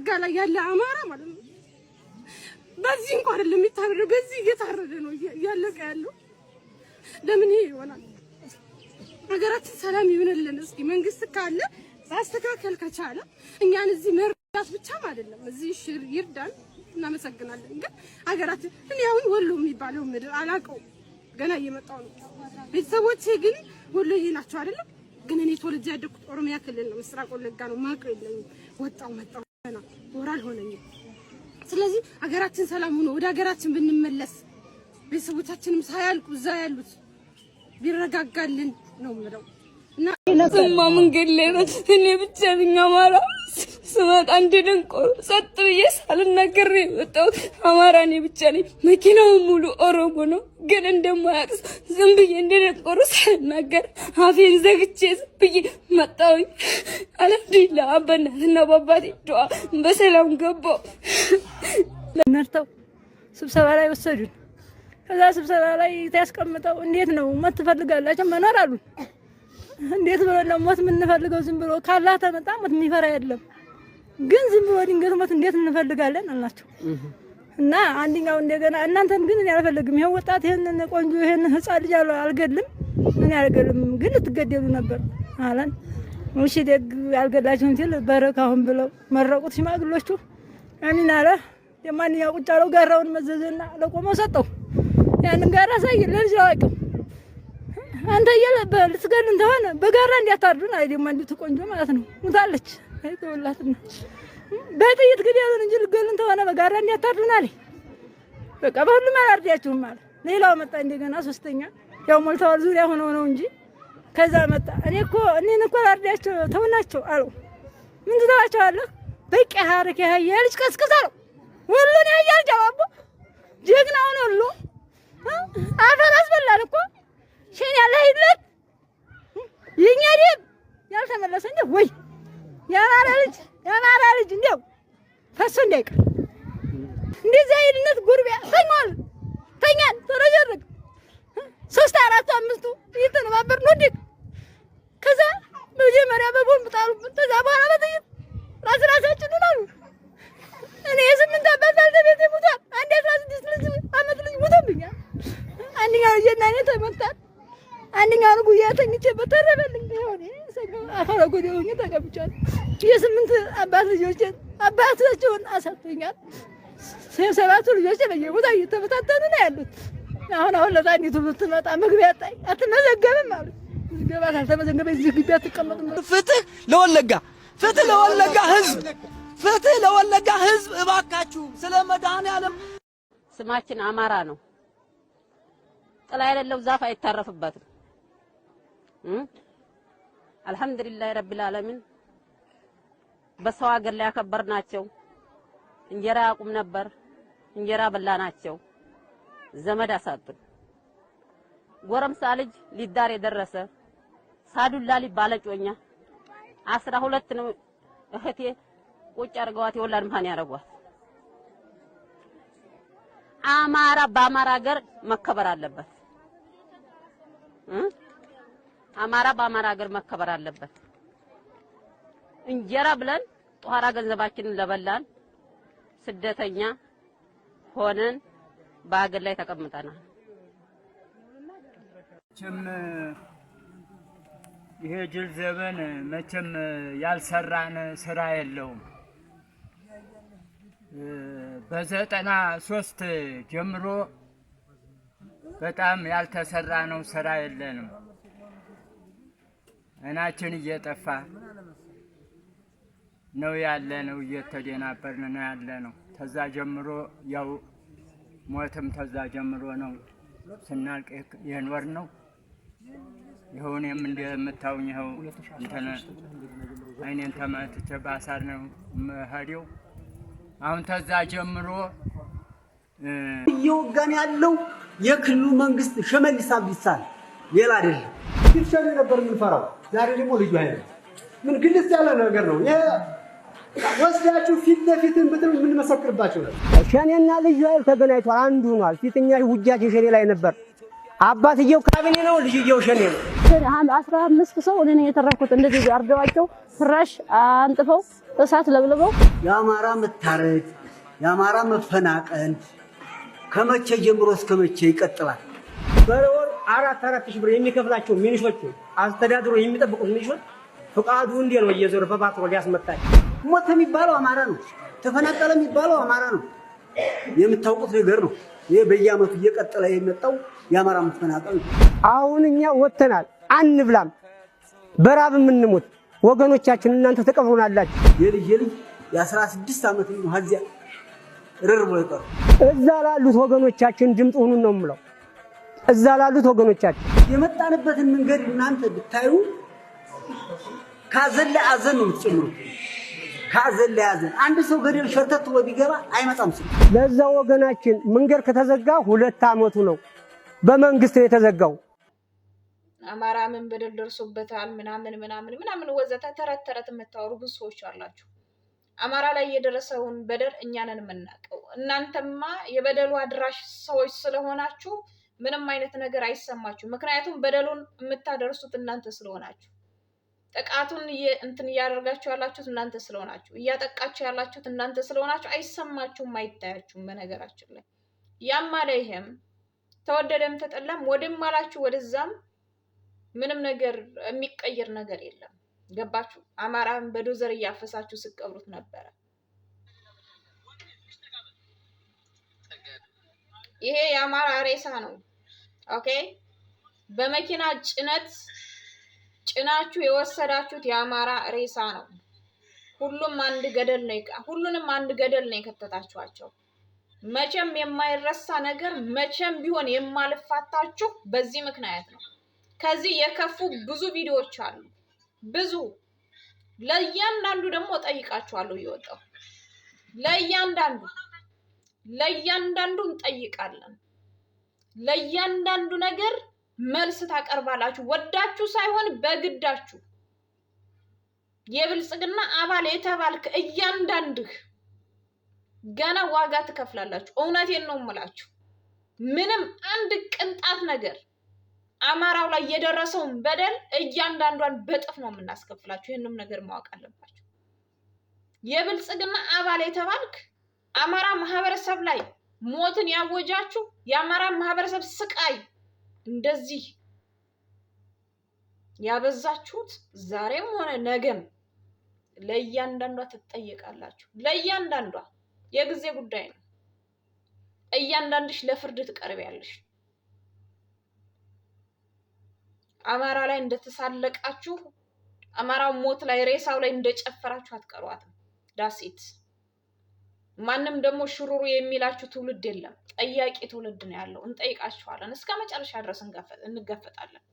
ወለጋ ላይ ያለ አማራ ማለት ነው። በዚህ እንኳን አይደለም የሚታረደው፣ በዚህ እየታረደ ነው እያለቀ ያለው። ለምን ይሄ ይሆናል? ሀገራችን ሰላም ይሁንልን። እስኪ መንግስት ካለ ማስተካከል ከቻለ እኛን እዚህ መርዳት ብቻም አይደለም እዚህ ሽር ይርዳን፣ እናመሰግናለን። ግን ሀገራችን እኔ አሁን ወሎ የሚባለው ምድር አላውቀውም፣ ገና እየመጣሁ ነው። ቤተሰቦቼ ግን ወሎዬ ናቸው አይደለም። ግን እኔ ተወልጄ ያደግኩት ኦሮሚያ ክልል ነው፣ ምስራቅ ወለጋ ነው። ማውቀው የለኝም። ወጣው መጣው ገና ወር አልሆነኝም። ስለዚህ ሀገራችን ሰላም ሆኖ ወደ ሀገራችን ብንመለስ ቤተሰቦቻችንም ሳያልቁ እዛ ያሉት ቢረጋጋልን ነው የምለው። እና ስማ መንገድ ላይ ነው። እኔ ብቻ ነኝ አማራ። ስመጣ እንደ ደንቆሮ ጸጥ ብዬ ሳልናገር ነው የመጣሁት። አማራ እኔ ብቻ ነኝ። መኪናውን ሙሉ ኦሮሞ ነው፣ ግን እንደማያውቅ ዝም ብዬ እንደ ደንቆሮ ሳልናገር አፌን ዘግቼ ዝም ብዬ መጣሁኝ። አልሐምዱሊላህ በእናትና በአባቴ ዱዓ በሰላም ገባሁ። መርተው ስብሰባ ላይ ወሰዱን። ከዛ ስብሰባ ላይ ያስቀምጠው እንዴት ነው ሞት ትፈልጋላችሁ መኖር አሉን። እንዴት ብሎ ነው ሞት የምንፈልገው? ዝም ብሎ ካላህ ተመጣ ሞት የሚፈራ የለም። ግን ዝም ብሎ ድንገት ሞት እንዴት እንፈልጋለን አልናቸው። እና አንደኛው እንደገና እናንተን ግን እኔ አልፈልግም፣ ይሄን ወጣት ይሄንን ቆንጆ ይሄን ህፃን ልጅ አልገልም፣ እኔ አልገልም፣ ግን ልትገደሉ ነበር አለን። እሺ ደግ አልገላችሁም ሲል በረካሁን ብለው መረቁት ሽማግሎቹ። አሚን አለ። የማንኛው ቁጭ አለው ጋራውን መዘዘና ለቆመው ሰጠው። ያንን ጋራ ሳይ ለልጅ አላውቅም አንተ እያለ ልትገድሉን ተሆነ በጋራ እንዲያታርዱን አለ። ደግሞ አንዲቱ ቆንጆ ማለት ነው ሙታለች፣ አይተውላትና በጥይት ግደሉን እንጂ ልትገሉን ተሆነ በጋራ እንዲያታርዱን አለ። በቃ በሁሉም አላርዳችሁም አለ። ሌላው መጣ እንደገና ሶስተኛ፣ ያው ሞልተዋል ዙሪያ ሆነው ነው እንጂ ከዛ መጣ። እኔ እኮ እኔን እኮ ላርዳቸው ተውናቸው አለው። ምን ትተዋቸዋለህ? በቂ ሀረክ ያህያ ልጅ ቀስቅስ አለው። ወሎን ያህያ ልጅ አባቦ ጀግናውን ወሎ አፈር አስበላን እኮ ሸን ያለ ሂድለት የኛ ደም ያልተመለሰ እንደ ወይ የአማራ ልጅ የአማራ ልጅ እንደው ፈሶ እንዳይቀር እንደዚህ አይነት ጉርቢያ ተኛል ተኛን ተረጀረግ ሶስት አራቱ አምስቱ እየተነባበር ነው ወደቅ። ከዛ መጀመሪያ በቦምብ ጣሉብን። ከዛ በኋላ በጥይት ራስ ራሳችንን አሉ። እኔ የስምንት አባት ባልተቤቴ ሙቷል። አንድ 16 ልጅ አመት ልጅ ሙቶብኛል። አንደኛው ልጄና እኔ ተመታን። አንደኛውን ጉያ ተኝቼበት ተረፈልኝ። ይሆን አፈረ ጎዴ ሆኜ ተቀምጫለሁ። የስምንት አባት ልጆችን አባታቸውን አሳጥቶኛል። ሰባቱ ልጆች በየቦታው እየተበታተኑ ነው ያሉት። አሁን አሁን ለታኒቱ ብትመጣ መግቢያ አጣኝ አትመዘገብም አሉ። ምዝገባ ካልተመዘገበ እዚህ ግቢ አትቀመጥም። ፍትህ ለወለጋ፣ ፍትህ ለወለጋ ህዝብ፣ ፍትህ ለወለጋ ህዝብ፣ እባካችሁ ስለ መድኃኔዓለም። ስማችን አማራ ነው። ጥላ የሌለው ዛፍ አይታረፍበትም። አልሐምዱሊላህ ረቢል ዓለሚን በሰው ሀገር ላይ ያከበርናቸው። እንጀራ ያቁም ነበር፣ እንጀራ በላናቸው። ዘመድ አሳጡን። ጎረምሳ ልጅ ሊዳር የደረሰ ሳዱላ ሊ ባለጮኛ 12 ነው እህቴ ቁጭ አድርገዋት የወላድ መሃን ያደርጓት። አማራ በአማራ ሀገር መከበር አለበት። አማራ በአማራ ሀገር መከበር አለበት። እንጀራ ብለን ጧራ ገንዘባችንን ለበላን ስደተኛ ሆነን በሀገር ላይ ተቀምጠናል። መቼም ይሄ ጅል ዘበን መቼም ያልሰራን ስራ የለውም። በ93 ጀምሮ በጣም ያልተሰራ ነው ስራ የለንም። አይናችን እየጠፋ ነው ያለ ነው፣ እየተደናበርን ነው ያለ ነው። ተዛ ጀምሮ ያው ሞትም ተዛ ጀምሮ ነው ስናልቅ የኖር ነው። ይኸው እኔም እንደምታውኝ ይኸው እንትን አይኔን ተመትቼ ባሳር ነው የምሄደው። አሁን ተዛ ጀምሮ እየወጋን ያለው የክልሉ መንግስት ሽመልስ አብዲሳ ሌላ አይደለም። ፊት ሸኔ ነበር የምንፈራው፣ ዛሬ ደግሞ ልዩ ኃይል ምን ግልጽ ያለ ነገር ነው። ይሄ ወስዳችሁ ፊት ለፊትን ብትል የምንመሰክርባቸው ነው። ሸኔና ልዩ ኃይል ተገናኝቷል፣ አንዱ ሆኗል። ፊተኛ ውጊያችን ሸኔ ላይ ነበር። አባትየው ካቢኔ ነው፣ ልጅየው ሸኔ ነው። 15 ሰው እኔ ነኝ የተረፍኩት። እንደዚህ አርደዋቸው ፍራሽ አንጥፈው እሳት ለብልበው። የአማራ መታረድ፣ የአማራ መፈናቀል ከመቼ ጀምሮ እስከ መቼ ይቀጥላል? በወር 4 4 ሺህ ብር የሚከፍላቸው ሚኒሾች፣ አስተዳድሮ የሚጠብቁት ሚኒሾች ፍቃዱ እንዴ ነው እየዞረ በፓትሮል ያስመጣል። ሞተ የሚባለው አማራ ነው። ተፈናቀለ የሚባለው አማራ ነው። የምታውቁት ነገር ነው። ይህ በየዓመቱ እየቀጠለ የመጣው የአማራ መፈናቀል ነው። አሁን እኛ ወጥተናል፣ አንብላም፣ በራብ የምንሞት ወገኖቻችን እናንተ ተቀብሩናላችሁ። የልጅ የልጅ የ16 ዓመት ነው ሀዚያ ርር ብሎ የቀሩ። እዛ ላሉት ወገኖቻችን ድምፅ ሁኑን ነው የምለው። እዛ ላሉት ወገኖቻችን። የመጣንበትን መንገድ እናንተ ብታዩ ካዘን ላይ አዘን ነው የምትጨምሩት። ካዘን ላይ አዘን። አንድ ሰው ገደል ሸርተት ብሎ ቢገባ አይመጣም ሰው። ለዛ ወገናችን መንገድ ከተዘጋ 2 ዓመቱ ነው። በመንግስት ነው የተዘጋው። አማራ ምን በደል ደርሶበታል ምናምን ምናምን ምናምን ወዘተ ተረት ተረት የምታወሩ ብዙ ሰዎች አላችሁ። አማራ ላይ የደረሰውን በደል እኛ ነን የምናውቀው። እናንተማ የበደሉ አድራሽ ሰዎች ስለሆናችሁ ምንም አይነት ነገር አይሰማችሁ። ምክንያቱም በደሉን የምታደርሱት እናንተ ስለሆናችሁ፣ ጥቃቱን እንትን እያደረጋችሁ ያላችሁት እናንተ ስለሆናችሁ፣ እያጠቃችሁ ያላችሁት እናንተ ስለሆናችሁ አይሰማችሁም፣ አይታያችሁም። በነገራችን ላይ ያም አለ ይሄም ተወደደም ተጠላም ወደም አላችሁ ወደዛም ምንም ነገር የሚቀየር ነገር የለም። ገባችሁ? አማራን በዶዘር እያፈሳችሁ ስቀብሩት ነበረ። ይሄ የአማራ ሬሳ ነው። Okay፣ በመኪና ጭነት ጭናችሁ የወሰዳችሁት የአማራ ሬሳ ነው። ሁሉም አንድ ገደል ነው። ሁሉንም አንድ ገደል ነው የከተታችኋቸው። መቼም የማይረሳ ነገር፣ መቼም ቢሆን የማልፋታችሁ በዚህ ምክንያት ነው። ከዚህ የከፉ ብዙ ቪዲዮዎች አሉ። ብዙ ለእያንዳንዱ ደግሞ እጠይቃችኋለሁ እየወጣሁ ለእያንዳንዱ ለእያንዳንዱ እንጠይቃለን። ለእያንዳንዱ ነገር መልስ ታቀርባላችሁ፣ ወዳችሁ ሳይሆን በግዳችሁ። የብልጽግና አባል የተባልክ እያንዳንድህ ገና ዋጋ ትከፍላላችሁ። እውነቴን ነው የምላችሁ። ምንም አንድ ቅንጣት ነገር አማራው ላይ የደረሰውን በደል እያንዳንዷን በጥፍ ነው የምናስከፍላችሁ። ይህንም ነገር ማወቅ አለባችሁ። የብልጽግና አባል የተባልክ አማራ ማህበረሰብ ላይ ሞትን ያወጃችሁ፣ የአማራ ማህበረሰብ ስቃይ እንደዚህ ያበዛችሁት ዛሬም ሆነ ነገም ለእያንዳንዷ ትጠየቃላችሁ። ለእያንዳንዷ የጊዜ ጉዳይ ነው። እያንዳንድሽ ለፍርድ ትቀርቢያለሽ። አማራ ላይ እንደተሳለቃችሁ፣ አማራው ሞት ላይ ሬሳው ላይ እንደጨፈራችሁ አትቀሯትም። That's it። ማንም ደግሞ ሽሩሩ የሚላችሁ ትውልድ የለም። ጠያቂ ትውልድ ነው ያለው። እንጠይቃችኋለን። እስከ መጨረሻ ድረስ እንጋፈጣለን።